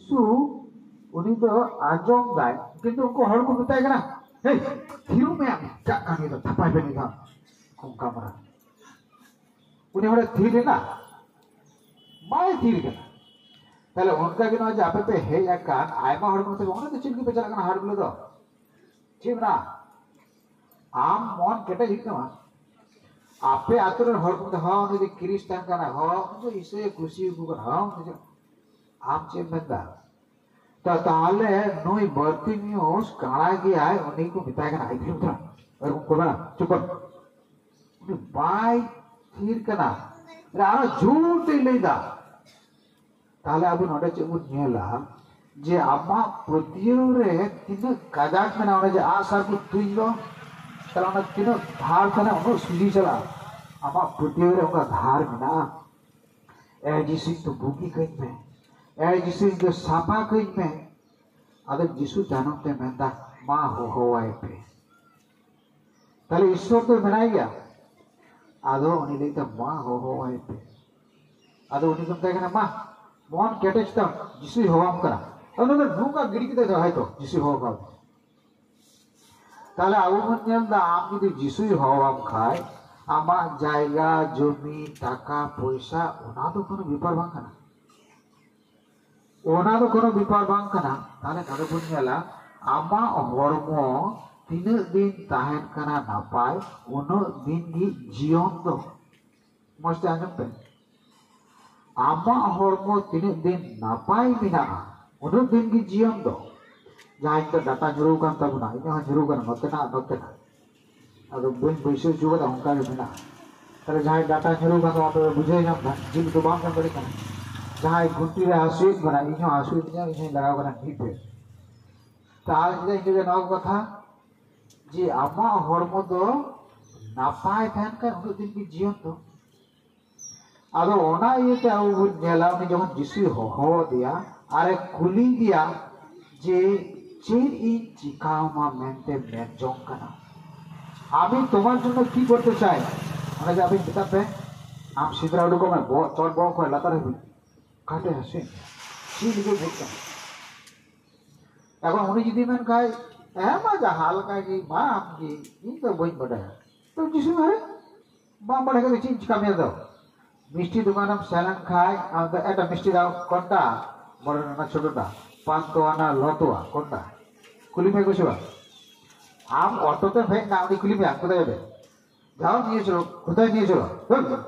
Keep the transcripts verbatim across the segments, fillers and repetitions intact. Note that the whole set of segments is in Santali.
ᱠᱤᱱᱛᱩ ᱩᱱᱤ ᱫᱚ ᱟᱸᱡᱚᱢ ᱫᱟᱭ, ᱠᱤᱱᱛᱩ ᱩᱱᱠᱩ ᱦᱚᱲ ᱠᱚ ᱢᱮᱛᱟᱭ ᱠᱟᱱᱟ, "ᱦᱮᱭ, ᱛᱷᱤᱨᱚᱜ ᱢᱮ, ᱟᱢ ᱪᱟᱜ ᱠᱟᱹᱢᱤ ᱫᱚ ᱛᱷᱟᱯᱟᱭ ᱯᱮ ᱱᱤᱛ ᱦᱚᱸ ᱚᱱᱠᱟ ᱢᱟᱨᱟᱝ?" ᱩᱱᱤ ᱦᱚᱲᱮ ᱛᱷᱤᱨ ᱮᱱᱟ? ᱵᱟᱭ ᱛᱷᱤᱨ ᱠᱟᱱᱟ᱾ ᱛᱟᱦᱞᱮ ᱚᱱᱠᱟ ᱜᱮ ᱱᱚᱜᱼᱚᱭ ᱡᱮ ᱟᱯᱮ ᱯᱮ ᱦᱮᱡ ᱟᱠᱟᱱ, ᱟᱭᱢᱟ ᱦᱚᱲ ᱠᱚ ᱢᱮᱛᱟ ᱯᱮ, "ᱚᱸᱰᱮ ᱫᱚ ᱪᱮᱫ ᱞᱟᱹᱜᱤᱫ ᱯᱮ ᱪᱟᱞᱟᱜ ᱠᱟᱱᱟ ᱦᱟᱴ ᱵᱚᱞᱮ ᱫᱚ? ᱪᱮᱫ ᱢᱮᱱᱟᱜᱼᱟ?" ᱟᱢ ᱢᱚᱱ ᱠᱮᱴᱮᱡ ᱦᱩᱭᱩᱜ ᱛᱟᱢᱟ᱾ ᱟᱯᱮ ᱟᱛᱳ ᱨᱮᱱ ᱦᱚᱲ ᱠᱚ ᱢᱮᱛᱟ, "ᱦᱚᱸ, ᱩᱱᱤ ᱫᱚ ᱠᱷᱨᱤᱥᱴᱟᱱ ᱠᱟᱱᱟ, ᱦᱚᱸ, ᱩᱱᱤ ᱫᱚ ᱤᱥᱟᱹᱭ ᱠᱩᱥᱤ ᱟᱠᱚ ᱠᱟᱱᱟ, ᱦᱚᱸ, ᱩᱱᱤ ᱫᱚ," ᱟᱢ ᱪᱮᱫ ᱮᱢ ᱢᱮᱱᱫᱟ? ᱛᱟ-, ᱛᱟᱦᱞᱮ ᱱᱩᱭ ᱵᱟᱨᱛᱤᱢᱤᱭᱩᱥ ᱠᱟᱬᱟ ᱜᱮᱭᱟᱭ, ᱩᱱᱤ ᱠᱚ ᱢᱮᱛᱟᱭ ᱠᱟᱱᱟ, "ᱟᱡ ᱛᱮᱜᱮ ᱩᱛᱟᱹᱨ ᱟᱨ ᱩᱱᱠᱩ ᱢᱮᱱᱟ, ᱪᱩᱯ ᱠᱚᱨ᱾ ᱩᱱᱤ ᱵᱟᱭ ᱛᱷᱤᱨ ᱠᱟᱱᱟ, ᱟᱨᱚ ᱡᱳᱨ ᱛᱮᱭ ᱞᱟᱹᱭᱫᱟ᱾" ᱛᱟᱦᱞᱮ ᱟᱵᱚ ᱱᱚᱰᱮ ᱪᱮᱫ ᱵᱚᱱ ᱧᱮᱞᱟ? ᱡᱮ ᱟᱢᱟᱜ ᱯᱟᱹᱛᱭᱟᱹᱣ ᱨᱮ ᱛᱤᱱᱟᱹᱜ ᱠᱟᱡᱟᱠ ᱢᱮᱱᱟᱜᱼᱟ, ᱚᱱᱮ ᱡᱮ ᱟᱜᱼᱥᱟᱨ ᱠᱚ ᱛᱩᱧ ᱫᱚ, ᱛᱟᱦᱞᱮ ᱚᱱᱟ ᱛᱤᱱᱟᱹᱜ ᱫᱷᱟᱨ ᱛᱟᱦᱮᱱᱟ, ᱩᱱᱟᱹᱜ ᱥᱚᱡᱷᱮ ᱪᱟᱞᱟᱜᱼᱟ᱾ ᱟᱢᱟᱜ ᱯᱟᱹᱛᱭᱟᱹᱣ ᱨᱮ ᱚᱱᱠᱟ ᱫᱷᱟᱨ ᱢᱮᱱᱟᱜᱼᱟ? ᱮ ᱡᱤᱥᱩ, ᱤᱧ ᱫᱚ ᱵᱩᱜᱤ ᱠᱟᱹᱧ ᱢᱮ᱾ ᱮ ᱡᱤᱥᱩ, ᱤᱧ ᱫᱚ ᱥᱟᱯᱷᱟ ᱠᱟᱹᱧ ᱢᱮ᱾ ᱟᱫᱚ ᱡᱤᱥᱩ ᱛᱟᱭᱱᱚᱢ ᱛᱮ ᱢᱮᱱᱫᱟ, "ᱢᱟ, ᱦᱚᱦᱚᱣᱟᱭ ᱯᱮ᱾" ᱛᱟᱦᱞᱮ ᱤᱥᱥᱚᱨ ᱫᱚ ᱢᱮᱱᱟᱭ ᱜᱮᱭᱟ᱾ ᱟᱫᱚ ᱩᱱᱤ ᱞᱟᱹᱭ ᱫᱟ, "ᱢᱟ, ᱦᱚᱦᱚᱣᱟᱭ ᱯᱮ᱾" ᱟᱫᱚ ᱩᱱᱤ ᱠᱚ ᱢᱮᱛᱟᱭ ᱠᱟᱱᱟ, "ᱢᱟ, ᱢᱚᱱ ᱠᱮᱴᱮᱡ ᱛᱟᱢ, ᱡᱤᱥᱩᱭ ᱦᱚᱦᱚᱣᱟᱢ ᱠᱟᱱᱟ᱾" ᱟᱫᱚ ᱩᱱᱤ ᱫᱚ ᱱᱚᱝᱠᱟ ᱜᱤᱰᱤ ᱠᱮᱫᱟᱭ ᱫᱚ, ᱦᱚᱭᱛᱚ ᱡᱤᱥᱩᱭ ᱦᱚᱦᱚ ᱠᱟᱣᱫᱮᱭᱟ᱾ ᱛᱟᱦᱞᱮ ᱟᱵᱚ ᱵᱚᱱ ᱧᱮᱞ ᱫᱟ, ᱟᱢ ᱡᱩᱫᱤ ᱡᱤᱥᱩᱭ ᱦᱚᱦᱚᱣᱟᱢ ᱠᱷᱟᱡ, ᱟᱢᱟᱜ ᱡᱟᱭᱜᱟ, ᱡᱚᱢᱤ, ᱴᱟᱠᱟ, ᱯᱚᱭᱥᱟ, ᱚᱱᱟ ᱫᱚ ᱠᱳᱱᱳ ᱵᱮᱯᱟᱨ ᱵᱟᱝ ᱠᱟᱱᱟ᱾ ᱚᱱᱟ ᱫᱚ ᱠᱳᱱᱳ ᱵᱮᱯᱟᱨ ᱵᱟᱝ ᱠᱟᱱᱟ᱾ ᱛᱟᱦᱞᱮ ᱱᱚᱰᱮ ᱵᱚᱱ ᱧᱮᱞᱟ, ᱟᱢᱟᱜ ᱦᱚᱲᱢᱚ ᱛᱤᱱᱟᱹᱜ ᱫᱤᱱ ᱛᱟᱦᱮᱱ ᱠᱟᱱᱟ ᱱᱟᱯᱟᱭ, ᱩᱱᱟᱹᱜ ᱫᱤᱱ ᱜᱮ ᱡᱤᱭᱚᱱ ᱫᱚ᱾ ᱢᱚᱡᱽ ᱛᱮ ᱟᱸᱡᱚᱢ ᱯᱮ, ᱟᱢᱟᱜ ᱦᱚᱲᱢᱚ ᱛᱤᱱᱟᱹᱜ ᱫᱤᱱ ᱱᱟᱯᱟᱭ ᱢᱮᱱᱟᱜᱼᱟ, ᱩᱱᱟᱹᱜ ᱫᱤᱱ ᱜᱮ ᱡᱤᱭᱚᱱ ᱫᱚ᱾ ᱡᱟᱦᱟᱸᱭ ᱫᱚ ᱰᱟᱴᱟ ᱧᱩᱨᱩ ᱠᱟᱱ ᱛᱟᱵᱚᱱᱟ, ᱤᱧᱟᱹᱜ ᱦᱚᱸ ᱧᱩᱨᱩ ᱠᱟᱱᱟ, ᱱᱚᱛᱮᱱᱟᱜ ᱱᱚᱛᱮᱱᱟᱜ, ᱟᱫᱚ ᱵᱟᱹᱧ ᱵᱟᱹᱭᱥᱟᱹᱣ ᱦᱚᱪᱚ ᱠᱟᱫᱟ, ᱚᱱᱠᱟ ᱜᱮ ᱢᱮᱱᱟᱜᱼᱟ᱾ ᱛᱟᱦᱞᱮ ᱡᱟᱦᱟᱸᱭ ᱰᱟᱴᱟ ᱧᱩᱨᱩ ᱠᱟᱱ ᱛᱟᱢᱟ, ᱟᱯᱮ ᱯᱮ ᱵᱩᱡᱷᱟᱹᱣ ᱧᱟᱢ ᱫᱟ, ᱡᱤᱞ ᱫᱚ ᱵᱟᱝ ᱧᱟᱢ ᱫᱟᱲᱮᱭᱟᱜ ᱠᱟᱱᱟ᱾ ᱡᱟᱦᱟᱸᱭ ᱜᱩᱱᱴᱤ ᱨᱮ ᱦᱟᱹᱥᱩᱭᱮᱫ ᱵᱚᱱᱟ, ᱤᱧ ᱦᱚᱸ ᱦᱟᱹᱥᱩᱭᱮᱫᱤᱧᱟ, ᱤᱧ ᱦᱚᱸᱧ ᱞᱟᱜᱟᱣ ᱠᱟᱱᱟ ᱢᱤᱫ ᱴᱷᱮᱱ᱾ ᱛᱟᱦᱞᱮ ᱤᱧ ᱫᱚ ᱱᱚᱣᱟ ᱠᱚ ᱠᱟᱛᱷᱟ, ᱡᱮ ᱟᱢᱟᱜ ᱦᱚᱲᱢᱚ ᱫᱚ ᱱᱟᱯᱟᱭ ᱛᱟᱦᱮᱱ ᱠᱷᱟᱱ ᱩᱱᱟᱹᱜ ᱫᱤᱱ ᱜᱮ ᱡᱤᱭᱚᱱ ᱫᱚ᱾ ᱟᱫᱚ ᱚᱱᱟ ᱤᱭᱟᱹᱛᱮ ᱟᱵᱚ ᱵᱚᱱ ᱧᱮᱞᱟ, ᱩᱱᱤ ᱡᱚᱠᱷᱚᱱ ᱡᱤᱥᱩᱭ ᱦᱚᱦᱚ ᱟᱫᱮᱭᱟ ᱟᱨᱮ ᱠᱩᱞᱤ ᱫᱮᱭᱟ ᱡᱮ, "ᱪᱮᱫ ᱤᱧ ᱪᱤᱠᱟᱹᱣᱟᱢᱟ ᱢᱮᱱᱛᱮ ᱢᱮᱱ ᱡᱚᱝ ᱠᱟᱱᱟ? আমি তোমার জন্য কি করতে চাই?" ᱚᱱᱟ ᱡᱮ ᱟᱵᱤᱱ ᱢᱮᱛᱟᱜ ᱯᱮ, ᱟᱢ ᱥᱮᱸᱫᱽᱨᱟ ᱩᱰᱩᱠᱚᱜ ᱢᱮ, ᱵᱚᱦᱚᱜ, ᱪᱚᱴ ᱵᱚᱦᱚᱜ ᱠᱷᱚᱱ ᱞᱟᱛᱟᱨ ᱦᱟᱹᱵᱤᱡ᱾ ᱚᱠᱟᱴᱷᱮᱡ ᱦᱟᱹᱥᱩᱭᱮᱫ ᱢᱮᱭᱟ? ᱪᱮᱫ ᱞᱟᱹᱜᱤᱫ ᱦᱮᱡ ᱠᱟᱱᱟ? ᱮᱠᱷᱚᱱ ᱩᱱᱤ ᱡᱩᱫᱤ ᱢᱮᱱ ᱠᱷᱟᱡ, "ᱦᱮᱸ ᱢᱟ, ᱡᱟᱦᱟᱸ ᱞᱮᱠᱟ ᱜᱮ ᱢᱟ, ᱟᱢ ᱜᱮ, ᱤᱧ ᱫᱚ ᱵᱟᱹᱧ ᱵᱟᱰᱟᱭᱟ", ᱛᱚ ᱡᱤᱥᱩ ᱢᱮᱱᱟ, "ᱵᱟᱢ ᱵᱟᱰᱟᱭ ᱠᱷᱟᱡ ᱫᱚ ᱪᱮᱫ ᱤᱧ ᱪᱤᱠᱟ ᱢᱮᱭᱟ ᱫᱚ?" ᱢᱤᱥᱴᱤ ᱫᱚᱠᱟᱱᱮᱢ ᱥᱮᱱ ᱞᱮᱱ ᱠᱷᱟᱡ, ᱟᱢ ᱫᱚ ᱮᱴᱟᱜ ᱢᱤᱥᱴᱤ ᱫᱟᱣ ᱠᱚᱱᱴᱟ, ᱵᱚᱲᱚ ᱱᱟᱱᱟ ᱪᱷᱳᱴᱳ ᱫᱟ, ᱯᱟᱱ ᱛᱚᱣᱟ ᱱᱟ ᱞᱚ ᱛᱚᱣᱟ ᱠᱚᱱᱴᱟ, ᱠᱩᱞᱤ ᱢᱮ ᱠᱚ ᱥᱮ ᱵᱟᱝ? ᱟᱢ ᱚᱴᱳ ᱛᱮᱢ ᱦᱮᱡ ᱮᱱᱟ, ᱩᱱᱤ ᱠᱩᱞᱤ ᱢᱮᱭᱟ, "ᱠᱳᱛᱷᱟᱭ ᱡᱟᱵᱮ?" ᱡᱟᱣ ᱱᱤᱭᱮ ᱪᱚᱞᱚ, ᱠᱳᱛᱷᱟᱭ ᱱᱤᱭᱮ ᱪᱚᱞᱚ, ᱦᱳᱭ,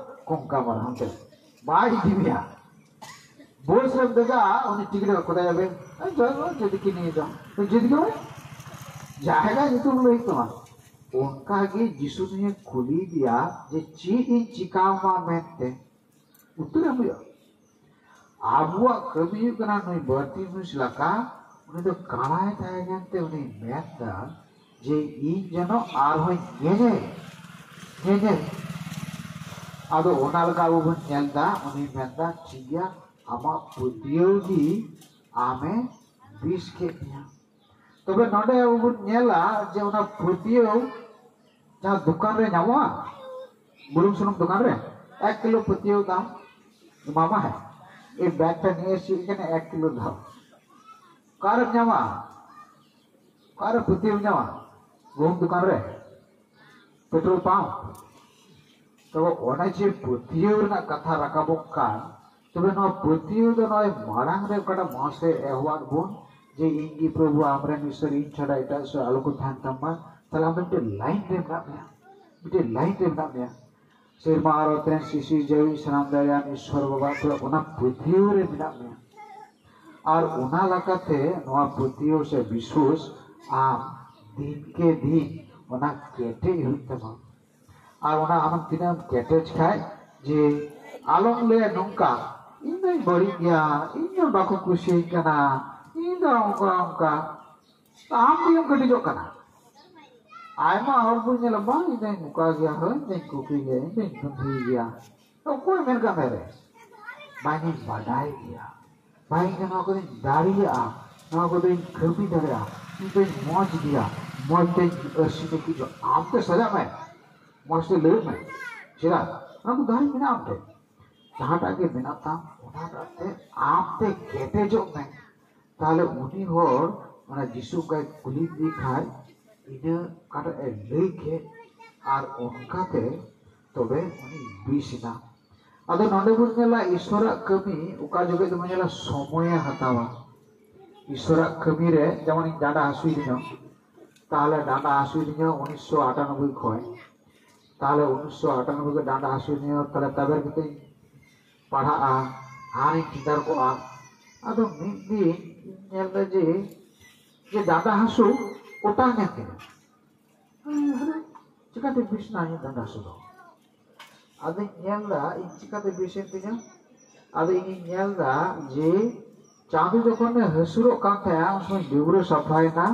ᱠᱚᱝᱠᱟ ᱢᱟᱨ ᱦᱟᱱᱛᱮ᱾ ᱵᱟᱭ ᱤᱫᱤ ᱢᱮᱭᱟ᱾ ᱵᱚᱥ ᱨᱮᱢ ᱫᱮᱡᱟ, ᱩᱱᱤ ᱴᱤᱠᱤᱴ ᱮ, "ᱠᱳᱛᱷᱟᱭ ᱡᱟᱵᱮ?" ᱦᱳᱭ, ᱡᱟᱣ, ᱡᱟᱣ, ᱡᱮᱫᱤᱠᱮ ᱱᱤᱭᱮ ᱡᱟᱣ᱾ ᱛᱚ ᱡᱮᱫᱤᱠᱮ ᱢᱟᱱᱮ ᱡᱟᱭᱜᱟ ᱧᱩᱛᱩᱢ ᱞᱟᱹᱭ ᱦᱩᱭᱩᱜ ᱛᱟᱢᱟ᱾ ᱚᱱᱠᱟ ᱜᱮ ᱡᱤᱥᱩ ᱱᱤᱭᱮ ᱠᱩᱞᱤ ᱫᱮᱭᱟ ᱡᱮ, "ᱪᱮᱫ ᱤᱧ ᱪᱤᱠᱟᱣᱟᱢᱟ?" ᱢᱮᱱᱛᱮ ᱩᱛᱛᱚᱨ ᱮᱢ ᱦᱩᱭᱩᱜᱼᱟ᱾ ᱟᱵᱚᱣᱟᱜ ᱠᱟᱹᱢᱤ ᱦᱩᱭᱩᱜ ᱠᱟᱱᱟ, ᱱᱩᱭ ᱵᱟᱨᱛᱤᱢᱤᱭᱩᱥ ᱞᱮᱠᱟ, ᱩᱱᱤ ᱫᱚ ᱠᱟᱬᱟᱭ ᱛᱟᱦᱮᱸ ᱠᱟᱱᱛᱮ ᱩᱱᱤ ᱢᱮᱱᱫᱟ ᱡᱮ, "ᱤᱧ ᱡᱮᱱᱚ ᱟᱨᱦᱚᱸ ᱧᱮᱧᱮᱞ, ᱧᱮᱧᱮᱞ᱾" ᱟᱫᱚ ᱚᱱᱟ ᱞᱮᱠᱟ ᱟᱵᱚ ᱵᱚᱱ ᱧᱮᱞ ᱮᱫᱟ, ᱩᱱᱤ ᱢᱮᱱᱫᱟ, "ᱴᱷᱤᱠ ᱜᱮᱭᱟ, ᱟᱢᱟᱜ ᱯᱟᱹᱛᱭᱟᱹᱣ ᱜᱮ ᱟᱢᱮ ᱵᱤᱥ ᱠᱮᱫ ᱢᱮᱭᱟ᱾" ᱛᱚᱵᱮ ᱱᱚᱰᱮ ᱟᱵᱚ ᱵᱚᱱ ᱧᱮᱞᱟ ᱡᱮ ᱚᱱᱟ ᱯᱟᱹᱛᱭᱟᱹᱣ ᱡᱟᱦᱟᱸ ᱫᱚᱠᱟᱱ ᱨᱮ ᱧᱟᱢᱚᱜᱼᱟ, ᱵᱩᱞᱩᱝ ᱥᱩᱱᱩᱢ ᱫᱚᱠᱟᱱ ᱨᱮ ᱮᱠ ᱠᱤᱞᱳ ᱯᱟᱹᱛᱭᱟᱹᱣ ᱫᱟᱢ ᱮᱢᱟᱢᱟ ᱦᱮᱸ, ᱮᱭ ᱵᱮᱜᱽ ᱴᱟ ᱱᱤᱭᱮ ᱮᱥᱮ ᱮᱠᱮᱱ ᱮᱠ ᱠᱤᱞᱳ ᱫᱟᱢ᱾ ᱚᱠᱟᱨᱮᱢ ᱧᱟᱢᱟ? ᱚᱠᱟᱨᱮ ᱯᱟᱹᱛᱭᱟᱹᱣ ᱧᱟᱢᱟ? ᱜᱩᱦᱩᱢ ᱫᱚᱠᱟᱱ ᱨᱮ, ᱯᱮᱴᱨᱳᱞ ᱯᱟᱢᱯ᱾ ᱛᱚᱵᱮ ᱚᱱᱮ ᱡᱮ ᱯᱟᱹᱛᱭᱟᱹᱣ ᱨᱮᱱᱟᱜ ᱠᱟᱛᱷᱟ ᱨᱟᱠᱟᱵᱚᱜ ᱠᱟᱱ, ᱛᱚᱵᱮ ᱱᱚᱣᱟ ᱯᱟᱹᱛᱭᱟᱹᱣ ᱫᱚ ᱱᱚᱜᱼᱚᱭ ᱢᱟᱲᱟᱝ ᱨᱮ ᱚᱠᱟᱴᱟᱜ ᱢᱚᱦᱟᱥᱚᱭ ᱮᱦᱚᱵᱟᱫ ᱵᱚᱱ, ᱡᱮ, "ᱤᱧ ᱜᱮ ᱯᱨᱚᱵᱷᱩ ᱟᱢᱨᱮᱱ ᱤᱥᱚᱨ, ᱤᱧ ᱪᱷᱟᱰᱟ ᱮᱴᱟᱜ ᱤᱥᱚᱨ ᱟᱞᱚ ᱠᱚ ᱛᱟᱦᱮᱱ ᱛᱟᱢ ᱢᱟ", ᱛᱟᱦᱞᱮ ᱟᱢ ᱫᱚ ᱢᱤᱫᱴᱮᱱ ᱞᱟᱭᱤᱱ ᱨᱮ ᱢᱮᱱᱟᱜ ᱢᱮᱭᱟ, ᱢᱤᱫᱴᱮᱱ ᱞᱟᱭᱤᱱ ᱨᱮ ᱢᱮᱱᱟᱜ ᱢᱮᱭᱟ᱾ ᱥᱮᱨᱢᱟ ᱟᱨ ᱚᱛ ᱨᱮᱱ ᱥᱤᱥᱤᱨ ᱡᱟᱹᱣᱤᱡ ᱥᱟᱱᱟᱢ ᱫᱟᱲᱮᱭᱟᱱ ᱤᱥᱚᱨ ᱵᱟᱵᱟ, ᱛᱚᱵᱮ ᱚᱱᱟ ᱯᱟᱹᱛᱭᱟᱹᱣ ᱨᱮ ᱢᱮᱱᱟᱜ ᱢᱮᱭᱟ᱾ ᱟᱨ ᱚᱱᱟ ᱞᱮᱠᱟᱛᱮ ᱱᱚᱣᱟ ᱯᱟᱹᱛᱭᱟᱹᱣ ᱥᱮ ᱵᱤᱥᱣᱟᱥ ᱟᱢ ᱫᱤᱱ ᱠᱮ ᱫᱤᱱ ᱚᱱᱟ ᱠᱮᱴᱮᱡ ᱦᱩᱭᱩᱜ ᱛᱟᱢᱟ᱾ ᱟᱨ ᱚᱱᱟ ᱟᱢ ᱛᱤᱱᱟᱹᱜ ᱮᱢ ᱠᱮᱴᱮᱡ ᱠᱷᱟᱡ, ᱡᱮ ᱟᱞᱚᱢ ᱞᱟᱹᱭᱟ ᱱᱚᱝᱠᱟ, "ᱤᱧ ᱫᱚᱧ ᱵᱟᱹᱲᱤᱡ ᱜᱮᱭᱟ, ᱤᱧ ᱫᱚ ᱵᱟᱠᱚ ᱠᱩᱥᱤᱭᱟᱹᱧ ᱠᱟᱱᱟ, ᱤᱧ ᱫᱚ ᱚᱱᱠᱟ ᱚᱱᱠᱟ", ᱛᱚ ᱟᱢ ᱛᱮᱜᱮᱢ ᱠᱟᱹᱴᱤᱡᱚᱜ ᱠᱟᱱᱟ᱾ ᱟᱭᱢᱟ ᱦᱚᱲ ᱵᱚᱱ ᱧᱮᱞᱟ, "ᱵᱟᱝ, ᱤᱧ ᱫᱚᱧ ᱱᱚᱝᱠᱟ ᱜᱮᱭᱟ, ᱦᱳᱭ, ᱤᱧ ᱫᱚᱧ ᱠᱩᱯᱤ ᱜᱮᱭᱟ, ᱤᱧ ᱫᱚᱧ ᱠᱩᱯᱤ ᱜᱮᱭᱟ", ᱛᱚ ᱚᱠᱚᱭ ᱢᱮᱱ ᱠᱟᱜ ᱢᱮ ᱨᱮ? "ᱵᱟᱝ, ᱤᱧ ᱵᱟᱰᱟᱭ ᱜᱮᱭᱟ, ᱵᱟᱝ, ᱤᱧ ᱫᱚ ᱱᱚᱣᱟ ᱠᱚᱫᱚᱧ ᱫᱟᱲᱮᱭᱟᱜᱼᱟ, ᱱᱚᱣᱟ ᱠᱚᱫᱚᱧ ᱠᱟᱹᱢᱤ ᱫᱟᱲᱮᱭᱟᱜᱼᱟ, ᱤᱧ ᱫᱚᱧ ᱢᱚᱡᱽ ᱜᱮᱭᱟ, ᱢᱚᱡᱽ ᱛᱮᱧ ᱟᱹᱨᱥᱤ ᱛᱮ ᱠᱤᱪᱷᱩ", ᱟᱢ ᱛᱮ ᱥᱟᱡᱟᱜ ᱢᱮ, ᱢᱚᱡᱽ ᱛᱮ ᱞᱟᱹᱭ ᱢᱮ᱾ ᱪᱮᱫᱟᱜ? ᱚᱱᱟ ᱠᱚ ᱫᱟᱲᱮ ᱢᱮᱱᱟᱜᱼᱟ ᱟᱢ ᱴᱷᱮᱱ᱾ ᱡᱟᱦᱟᱸᱴᱟᱜ ᱜᱮ ᱢᱮᱱᱟᱜ ᱛᱟᱢ, ᱟᱢ ᱛᱮ ᱠᱮᱴᱮᱡᱚᱜ ᱢᱮ᱾ ᱛᱟᱦᱞᱮ ᱩᱱᱤ ᱦᱚᱲ ᱚᱱᱟ ᱡᱤᱥᱩ ᱚᱱᱠᱟᱭ ᱠᱩᱞᱤ ᱞᱮᱫᱮ ᱠᱷᱟᱡ, ᱤᱱᱟᱹ ᱚᱠᱟᱴᱟᱜ ᱮ ᱞᱟᱹᱭ ᱠᱮᱫ, ᱟᱨ ᱚᱱᱠᱟᱛᱮ ᱛᱚᱵᱮ ᱩᱱᱤ ᱵᱮᱥ ᱮᱱᱟ᱾ ᱟᱫᱚ ᱱᱚᱰᱮ ᱵᱚᱱ ᱧᱮᱞᱟ ᱤᱥᱚᱨᱟᱜ ᱠᱟᱹᱢᱤ ᱚᱠᱟ ᱡᱚᱠᱷᱮᱡ ᱫᱚᱵᱚᱱ ᱧᱮᱞᱟ ᱥᱚᱢᱚᱭᱮ ᱦᱟᱛᱟᱣᱟ᱾ ᱤᱥᱚᱨᱟᱜ ᱠᱟᱹᱢᱤ ᱨᱮ ᱡᱮᱢᱚᱱ ᱤᱧ ᱰᱟᱸᱰᱟ ᱦᱟᱹᱥᱩᱭᱤᱫᱤᱧᱟ, ᱛᱟᱦᱞᱮ ᱰᱟᱸᱰᱟ ᱦᱟᱹᱥᱩᱭᱤᱫᱤᱧᱟ ᱩᱱᱤᱥᱥᱚ ᱟᱴᱟᱱᱚᱵᱵᱳᱭ ᱠᱷᱚᱱ, ᱛᱟᱦᱞᱮ ᱩᱱᱤᱥᱥᱚ ᱟᱴᱟᱱᱚᱵᱵᱳᱭ ᱠᱷᱚᱱ ᱰᱟᱸᱰᱟ ᱦᱟᱹᱥᱩᱭᱤᱫᱤᱧᱟ, ᱛᱟᱦᱞᱮ ᱛᱟᱵᱮᱨ ᱠᱟᱛᱮᱧ ᱯᱟᱲᱦᱟᱜᱼᱟ, ᱦᱟᱨᱤᱧ ᱴᱷᱤᱠᱟᱹᱨ ᱠᱚᱜᱼᱟ᱾ ᱟᱫᱚ ᱢᱤᱫ ᱫᱤᱱ ᱤᱧ ᱧᱮᱞ ᱮᱫᱟ ᱡᱮ, ᱡᱮ ᱰᱟᱸᱰᱟ ᱦᱟᱹᱥᱩ ᱚᱴᱟᱝ ᱮᱱ ᱛᱤᱧᱟ᱾ ᱟᱨᱮ, ᱪᱤᱠᱟᱹᱛᱮ ᱵᱮᱥ ᱮᱱᱟ ᱤᱧᱟᱹᱜ ᱰᱟᱸᱰᱟ ᱦᱟᱹᱥᱩ ᱫᱚ? ᱟᱫᱚᱧ ᱧᱮᱞ ᱮᱫᱟ ᱤᱧ ᱪᱤᱠᱟᱹᱛᱮ ᱵᱮᱥ ᱮᱱ ᱛᱤᱧᱟ᱾ ᱟᱫᱚ ᱤᱧᱤᱧ ᱧᱮᱞ ᱮᱫᱟ ᱡᱮ ᱪᱟᱸᱫᱚ ᱡᱚᱠᱷᱚᱱᱮ ᱦᱟᱹᱥᱩᱨᱚᱜ ᱠᱟᱱ ᱛᱟᱦᱮᱸᱫ, ᱩᱱ ᱥᱚᱢᱚᱭ ᱰᱤᱵᱨᱟᱹ ᱥᱟᱯᱷᱟᱭᱮᱱᱟ᱾